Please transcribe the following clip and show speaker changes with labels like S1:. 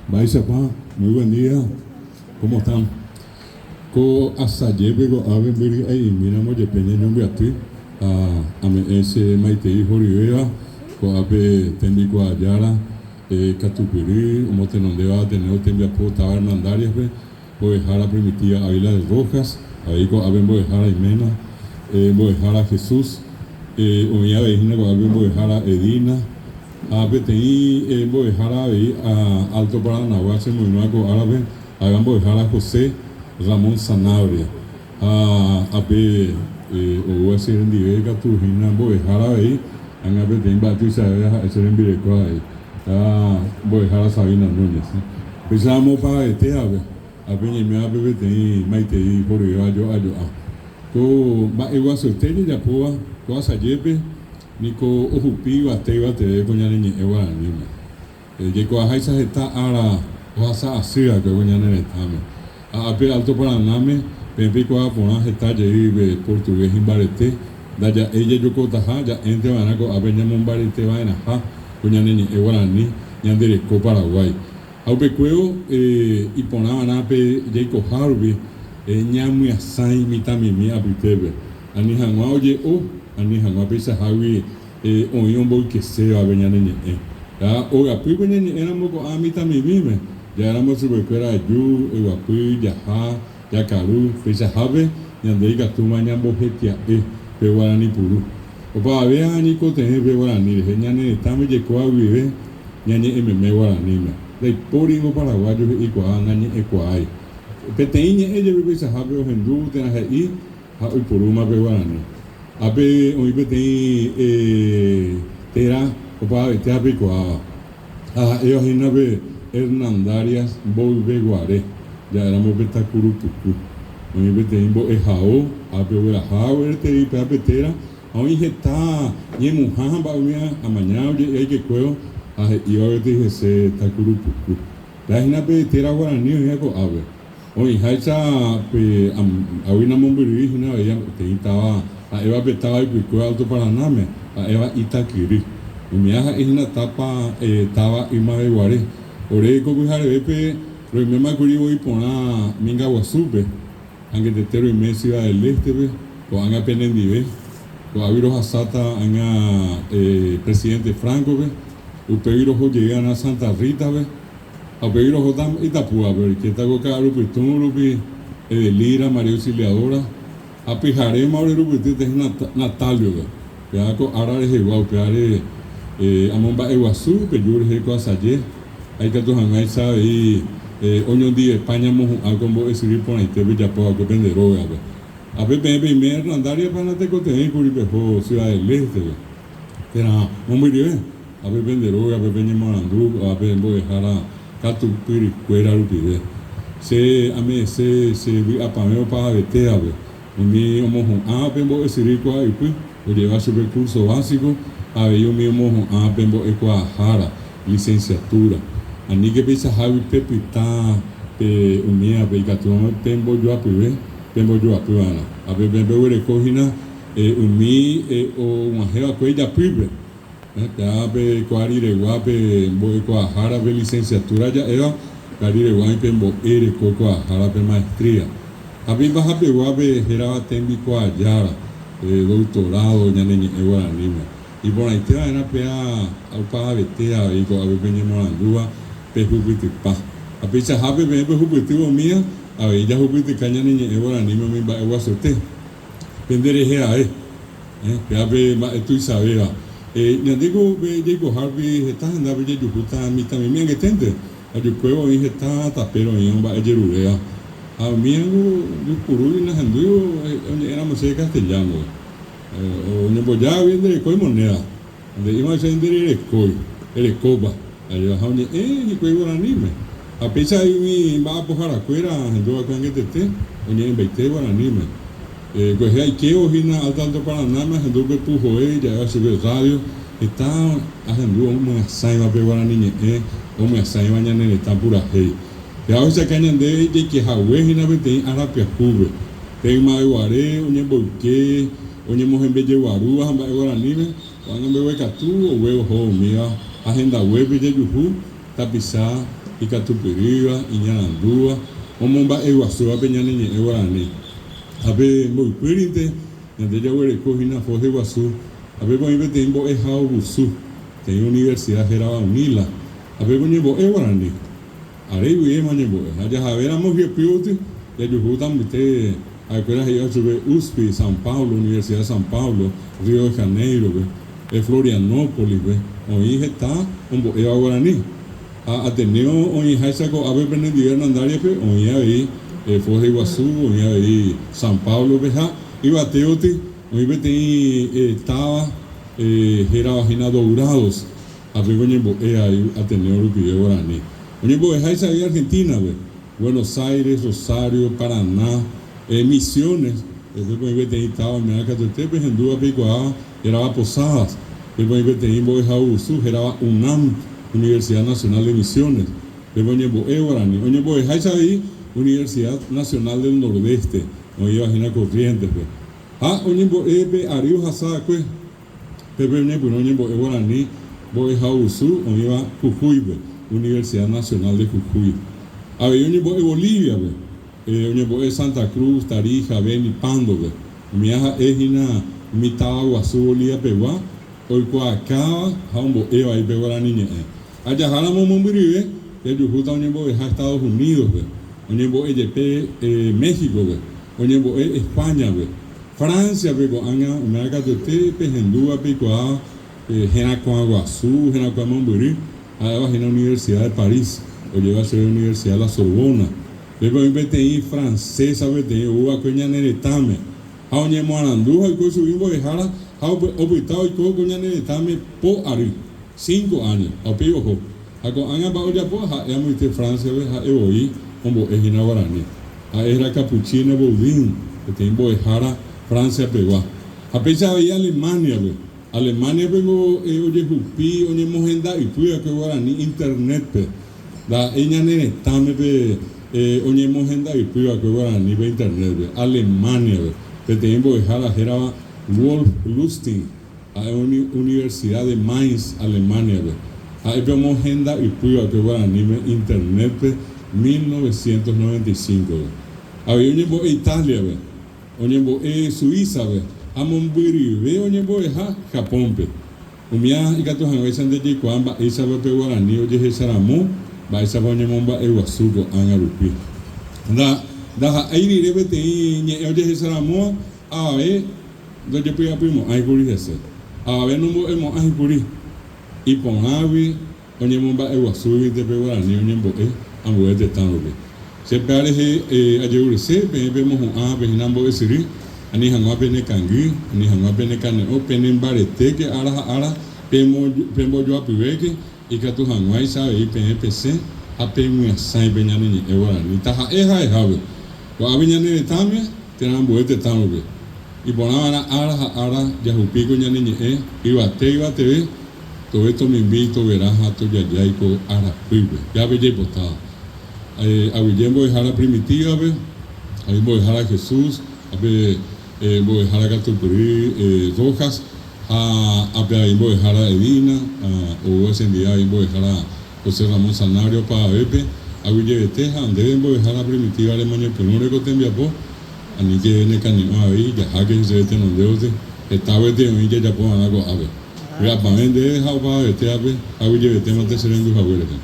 S1: Mba'éichapa, muy buen día, cómo están? Ko asajépe ko'ápe mbyry'ai'imíramo jepe ñañombyaty ha ame'ẽ che maitei horyvéva ko'ápe tembikuaajára katupyry omotenondéva Ateneo tembiapo táva Hernandarias-pe, mbo'ehára Primitiva Ávila de Rojas, avei ko'ápe mbo'ehára iména, mbo'ehára Jesús, oĩ avei hína ko'ápe mbo'ehára Edina, ha peteĩ mbo'ehára avei Alto Paranagua chemoirũva ko árape, ha'éva mbo'ehára José Ramón Sanabria. Ha ape oúva che rendive katu hína mbo'ehára avei, ág̃a peteĩ mba'e tuichavéva ha'e che rembireko avei, ha mbo'ehára Sabina Núñez. Péicha amopavete ave, ape ñaimévape peteĩ maitei horyvéva jo'a jo'a. Ko mba'eguasuete jajapóva ko asajépe niko ohupi yvate yvateve ko ñane ñe'ẽ guaraníme. Jaikuaaháicha heta ára ohasa asy va'ekue ko ñane retãme. Ha ápe Alto Paranáme peẽ peikuaa porã heta jey pe portugués imbarete, ndaja'éi jajokotaha, ja'énte va'erã ko'ápe ñamombarete va'erãha ko ñane ñe'ẽ guarani, ñande reko Paraguái. Ha upekuévo iporã va'erã pe jaikoha rupi ñamyasãi mitãmimi apytépe, ani hag̃ua oje'o, ani hag̃ua peichahágui Oĩ omboykeséva pe ñane ñe'ẽ. Ha ogapýpe ñañe'ẽramo ko'ã mitãmimíme, ja'éramo chupekuéra eju, eguapy, jaha, jakaru, peichahápe ñande ikatúma ñambohetia'e pe guarani puru. Opavave añeikotevẽ pe guarani rehe, ñane retãme jaikóva guive ñañe'ẽ meme guaraníme. Ndaipóringo paraguayo he'ikuaa nañe'ẽkuaái. Peteĩ ñe'ẽ jepe peichahápe ohendu térã he'i ha oiporúma pe guarani. Ápe oĩ peteĩ téra opavavete apeikuaáva, ha ha'éva hína pe Hernandarias mboyveguare, ja'éramo pe Takurupuku. Oĩ peteĩ mbo'ehao, ápe ogueraha gueteri péva pe téra, ha oĩ heta ñemuha ha mba'e umi amaña oje'e aikekuévo ha he'íva gueteri hese Takurupuku. Péva hína pe téra guarani oĩva ko'ápe. Oĩháicha pe águi namombyrýi hína avei peteĩ táva ha'éva pe táva ypykue Alto Paranáme, ha'éva Itakyry. Umíva ha'e hína tápa táva ymaveguare. Ore ko pyharevépe roiméma kuri voi porã Minga Guasúpe, angetete roime Ciudad del Este-pe, ko'ág̃a penendive. Ko'águi rohasáta ág̃a Presidente Franco-pe, upégui roho jey arã Santa Rita-pe. Ha upégui rohóta Itapúape, oikéta ko ka'arupytũ rupi Edelira, María Auxiliadora, ha pyharéma ore rupyty tehe Natalio-pe. Péva ko ára rehegua, upévare amomba'eguasu peju rehe ko asaje, ha ikatu hag̃uáicha avei oñondivepa ñamohu'ã ko mbo'esyry porãite pejapo va'ekue pende rógape. Ha pe peẽ peime Hernandarias-pa natekotevẽikuri peho Ciudad del Este-pe. Térã mombyryve, ápe pende rógape peñemoarandu ko'ápe mbo'ehára katupyrykuéra rupive. Che ame'ẽse che vy'apavẽ opavavetévape, umi omohu'ãva pe mbo'esyry kuaa'ypy, ojeva chupe curso básico, ha avei umi omohu'ãva pe mbo'ekuaahára, licenciatura. Aníke peichahágui pepyta pe umívape ikatúramo pembojoapyve, pembojoapyva'erã. Ápe peẽ peguereko hína Umi og̃uahẽ va'ekue ijapýpe, péva pe kua riregua pe mbo'ekuaahára pe licenciatura ja'éva, kua riregua oĩ pe mbo'e reko kuaahára pe maestría. Ha pe ipahapegua pe hérava tembikuaajára, pe doctorado ñane ñe'ẽ guaraníme. Iporãite va'erã péva opavavete avei ko'ápe peñemorandúva pehupytypa. Ha peichahápe peẽ pehupytývo umíva, avei jahupytyka ñane ñe'ẽ guaraníme umi mba'e guasuete. Pende rehe ae, péva pe mba'e tuichavéva. Ñande ko pe jaikohárupi heta hendápe jajuhúta mitãmimi angeténte, ajukuévo oĩ heta tape roĩva mba'e jeruréva. Ha umívango jupurúgui nahendúivo oñe'ẽramo chéve castellano-pe. Oñembojágui nderekói monéda. Nde'íma che ndererekói, erekópa, ajéva ha oñe'ẽ hikuái guaraníme. Ha péicha avei umi mba'apoharakuéra ahendu va'ekue angetete oñe'ẽmbaite guaraníme. Kuehe aikévo hína Alto Alto Paranáme ahendu pe puhoe ja'éva chupe rrádio, heta ahendu omyasãiva pe guarani ñe'ẽ, omyasãiva ñane retã purahéi. Péva ohechauka ñande jaike hague hína peteĩ ára pyahúpe. Pe ymaveguare oñemboyke, oñemohembejeguarúva ha mba'e guaraníme, ko'ág̃a mbeguekatu ogue oho umíva ha hendaguépe jajuhu tapicha. ikatupyrýva, iñarandúva, omomba'eguasúva pe ñane ñe'ẽ guarani. Ha pe mboypýrinte ñande jaguereko hína Foz de Iguazú, ha pépe oĩ peteĩ mbo'ehaovusu, peteĩ universidad hérava UNILA, ha pépe oñembo'e guarani. Are guivéma oñembo'e. Ha jahavéramo hyepývoty, jajuhúta mbyte ha'ekuéra he'íva chupe USP, San Pablo, Universidad de San Pablo, Río de Janeiro-pe, Florianópolis-pe, oĩ heta ombo'éva guarani. Ha Ateneo oĩháicha ko'ápe penendive Hernandarias-pe, oĩ avei Foz de Iguazú, oĩ avei San Pablo-pe ha yvatévoty oĩ peteĩ táva hérava hína Dourados. Ha péva oñembo'e avei Ateneo rupive guarani. Oñembo'eháicha avei Argentina-pe, Buenos Aires, Rosario, Paraná, Misiones, upépe oĩ peteĩ táva oime'ã katuete pehendúva peikuaáva hérava Posadas, pépe oĩ peteĩ mbo'ehaovusu hérava UNAM, Universidad Nacional de Misiones, pépe oñembo'e guarani. Oñembo'eháicha avei Universidad Nacional del Nordeste, oĩva hína Corrientes-pe. Ha oñembo'e pe ary ohasa va'ekue. Pépe oñepyrũ oñembo'e guarani mbo'ehaovusu oĩva Jujuy-pe, Universidad Nacional de Jujuy. Avei oñembo'e Bolivia-pe, oñembo'e Santa Cruz, Tarija, Beni, Pando-pe. Umíva ha'e hína umi táva guasu Bolivia-pegua oikuaakáva ha ombo'éva ipe guarani ñe'ẽ. Ha jaháramo mombyryve, jajuhúta oñembo'eha Estados Unidos-pe, oñembo'e jepe México-pe, oñembo'e España-pe. Francia-pe ko'ág̃a umíva katuete pehendúva peikuaa herakuã guasu, herakuã mombyry, ha'éva hína Universidad de París, ojéva chéve Universidad La Sorbona. Pépe oĩ peteĩ francesa peteĩ ou va'ekue ñane retãme, ha oñemoarandu ha oiko chugui mbo'ehára ha opyta oiko ko ñane retãme po ary, cinco años, ha upéi oho. Ha ko'ág̃a mba'e ojapo ha'e amoite Francia-pe ha'e voi ombo'e hína guarani. Ha'e héra Capuchino Boudin, peteĩ mbo'ehára Francia-pegua. Ha péicha avei Alemania-pe. Alemania-pe ngo ojehupi oñemohenda ypy va'ekue guarani internet-pe. Ndaha'éi ñane retãme pe oñemohenda ypy va'ekue guarani pe internet-pe. Alemania-pe, peteĩ mbo'ehára hérava Wolf Lustig. Ha'e Universidad de Mainz, Alemania-pe. Ha'e pe omohenda ypy va'ekue guaraníme internet-pe 1995-pe. Avei oñembo'e Italia-pe, oñembo'e Suiza-pe ha mombyryve oñembo'eha Japón-pe. Umíva ikatu hag̃uáicha nde jaikuaa mba'éichapa pe guarani ojehecharamo, mba'éichapa oñemomba'eguasu ko'ág̃a rupi. Ndaha'éi rire peteĩ ñe'ẽ ojehecharamóva, avave Ndojepy'apymo'ãikuri hese, avave nombo'emo'ãikuri, iporãgui oñemomba'eguasúguinte pe guarani oñembo'e ambue tetã rupi. Che péa rehe ajeurese peẽ pemohu'ã pe hína mbo'esyry, ani hag̃ua pene kangy, ani hag̃ua pene kane'õ, pene mbaretéke ára ha ára, pembojoapyvéke, ikatu hag̃uáicha avei peẽ pesẽ ha pemyasãi pe ñane ñe'ẽ guarani, taha'e ha'ehápe, ko'ápe ñane retãme térã ambue tetã rupi. Iporã va'erã ára ha ára jahupi ko ñane ñe'ẽ yvate yvateve, tove tomimbi tovera ha tojajái ko arapýpe. Jápe jaipotáva. Aguyje mbo'ehára Primitiva-pe, avei mbo'ehára Jesús, ápe mbo'ehára katupyry Rojas ha ápe avei mbo'ehára Edina, oúva chendive avei mbo'ehára José Ramón Sanabria opavavépe, aguyjevete ha ndéve mbo'ehára Primitiva remoñepyrũre ko tembiapo. Aníke nekane'õ avei, jaháke heseve tenondévote, heta gueteri oĩ jajapo va'erã ko'ápe. Vy'apavẽ ndéve ha opavavetévape, aguyjevetémante che rendu hague rehe.